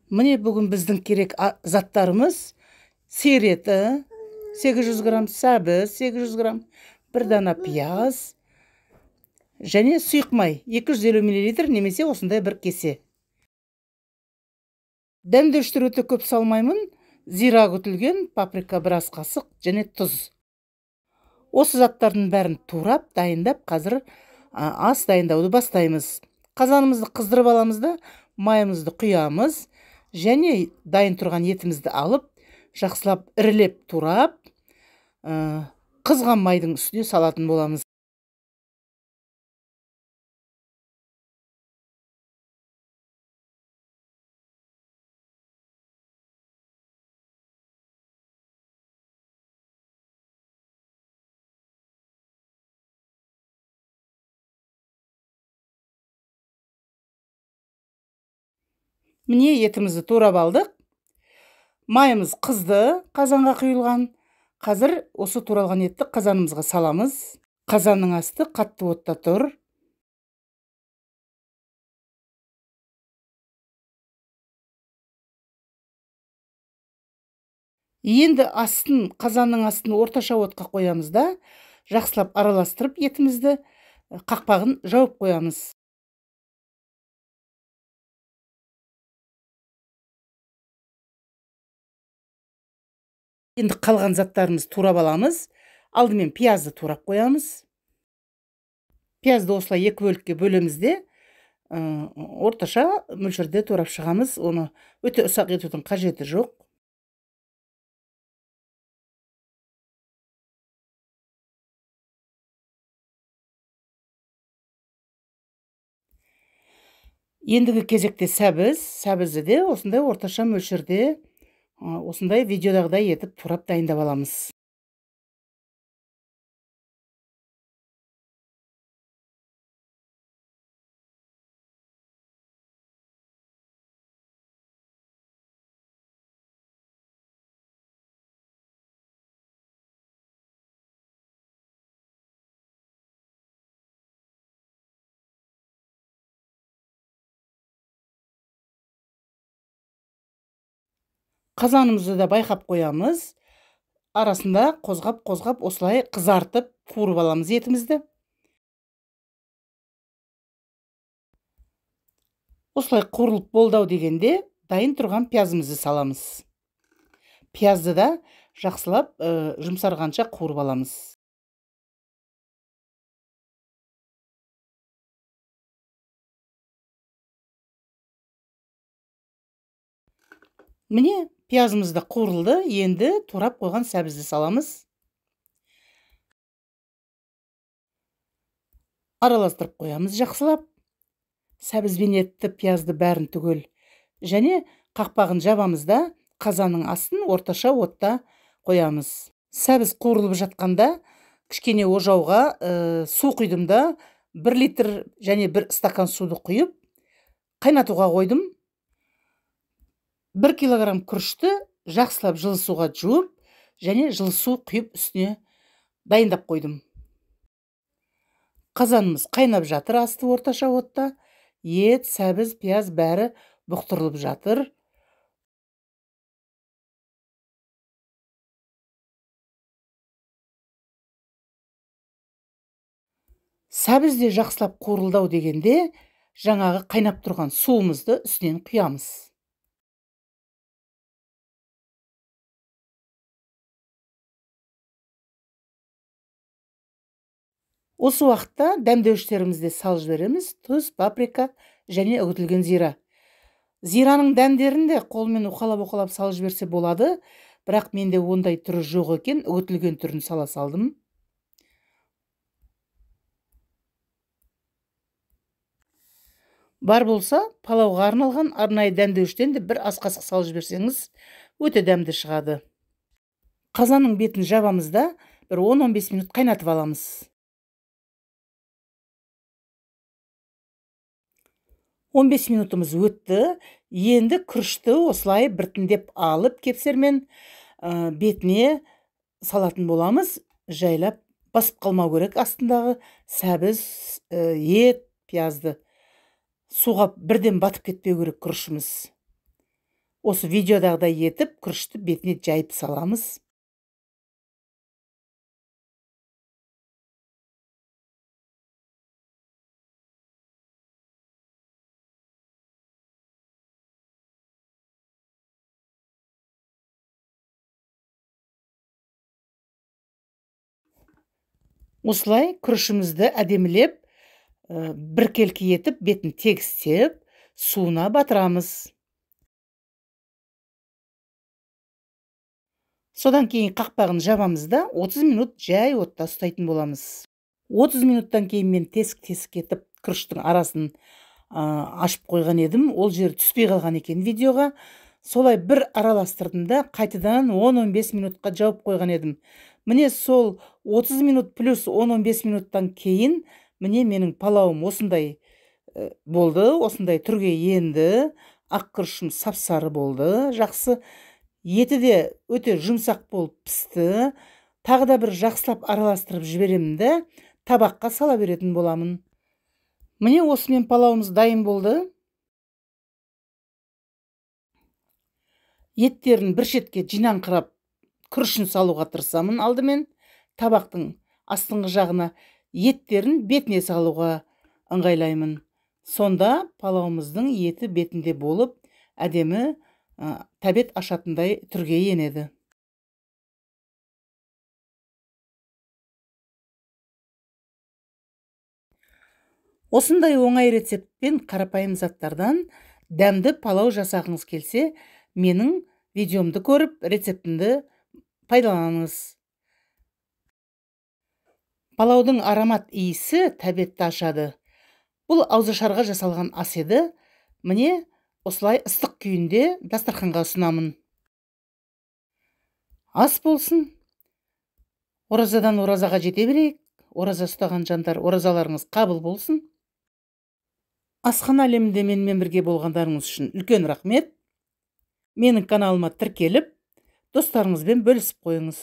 Міне, бүгін біздің керек заттарымыз: сиыр еті 800 грамм, сәбіз 800 грамм, бір дана пияз және сұйық май 250 мл немесе осындай бір кесе. Дәмдеуіштер өте көп салмаймын. Зира күтілген, паприка біраз қасық және тұз. Осы заттардың бәрін турап, дайындап, қазір ас дайындауды бастаймыз. Қазанымызды қыздырып аламыз да, майымызды құямыз және дайын тұрған етімізді алып, жақсылап ірілеп турап, қызған майдың үстіне салатын боламыз. Міне, етімізді турап алдық. Майымыз қызды, қазанға құйылған. Қазір осы туралған етті қазанымызға саламыз. Қазанның асты қатты отта тұр. Енді қазанның астын орташа отқа қоямыз да, жақсылап араластырып етімізді қақпағын жауып қоямыз. Енді қалған заттарымызды турап аламыз. Алдымен пиязды турап қоямыз. Пиязды осылай екі бөлікке бөлеміз де, орташа мөлшерде турап шығамыз. Оны өте ұсақ етудің қажеті жоқ. Ендігі кезекте сәбіз. Сәбізді де осындай орташа мөлшерде, осындай видеодағыдай етіп турап дайындап аламыз. Қазанымызды да байқап қоямыз. Арасында қозғап-қозғап осылай қызартып қуырып аламыз етімізді. Осылай қуырылып болды ау дегенде дайын тұрған пиязымызды саламыз. Пиязды да жақсылап жұмсарғанша қуырып аламыз. Міне, пиязымыз да қуырылды. Енді турап қойған сәбізді саламыз. Араластырып қоямыз жақсылап. Сәбіз бен етті, пиязды бәрін түгел. Және қақпағын жабамыз да, қазанның астын орташа отта қоямыз. Сәбіз қуырылып жатқанда кішкене ожауға су құйдым да, 1 литр және 1 стакан суды құйып, қайнатуға қойдым. 1 килограмм күрішті жақсылап жылы суға жуып, және жылы су құйып үстіне дайындап қойдым. Қазанымыз қайнап жатыр асты орташа отта. Ет, сәбіз, пияз бәрі бұқтырылып жатыр. Сәбіз де жақсылап қуырылды ау дегенде, жаңағы қайнап тұрған суымызды үстінен құямыз. Осы уақытта дәмдеуіштерімізді салып жібереміз. Тұз, паприка және үгітілген зира. Зираның дәндерін де қолмен уқалап-уқалап салып жіберсе болады, бірақ менде ондай түрі жоқ екен, үгітілген түрін сала салдым. Бар болса, палауға арналған арнайы дәмдеуіштен де бір ас қасық салып жіберсеңіз, өте дәмді шығады. Қазанның бетін жабамыз да, бір 10-15 минут қайнатып аламыз. 15 минутымыз өтті. Енді күрішті осылай біртіндеп алып кепсермен бетіне салатын боламыз. Жайлап басып қалмау керек астындағы сәбіз, ет, пиязды. Суға бірден батып кетпеу керек күрішіміз. Осы видеодағыдай етіп күрішті бетіне жайып саламыз. Осылай күрішімізді әдемілеп, біркелкі етіп, бетін тегістеп, суына батырамыз. Содан кейін қақпағын жабамыз да 30 минут жай отта ұстайтын боламыз. 30 минуттан кейін мен тесік-тесік етіп күріштің арасын ашып қойған едім. Ол жері түспей қалған екен видеоға. Солай бір араластырдым да қайтадан 10-15 минутқа жауып қойған едім. Міне сол 30 минут плюс 10-15 минуттан кейін міне менің палауым осындай болды, осындай түрге енді. Ақ күрішім сап-сары болды, жақсы. Еті де өте жұмсақ болып пісті. Тағы да бір жақсылап араластырып жіберемін де табаққа сала беретін боламын. Міне осымен палауымыз дайын болды. Еттерін бір шетке жинаңқырап күрішін салуға тырысамын. Алдымен табақтың астыңғы жағына еттерін бетіне салуға ыңғайлаймын. Сонда палауымыздың еті бетінде болып, әдемі тәбет ашатындай түрге енеді. Осындай оңай рецептпен қарапайым заттардан дәмді палау жасағыңыз келсе, менің видеомды көріп, рецептімді пайдаланыңыз. Палаудың аромат иісі тәбетті ашады. Бұл ауызашарға жасалған ас еді. Міне осылай ыстық күйінде дастарханға ұсынамын. Ас болсын. Оразадан оразаға жете берейік. Ораза ұстаған жандар, оразаларыңыз қабыл болсын. Асхана әлемінде менімен бірге болғандарыңыз үшін үлкен рахмет. Менің каналыма тіркеліп, достарыңызбен бөлісіп қойыңыз.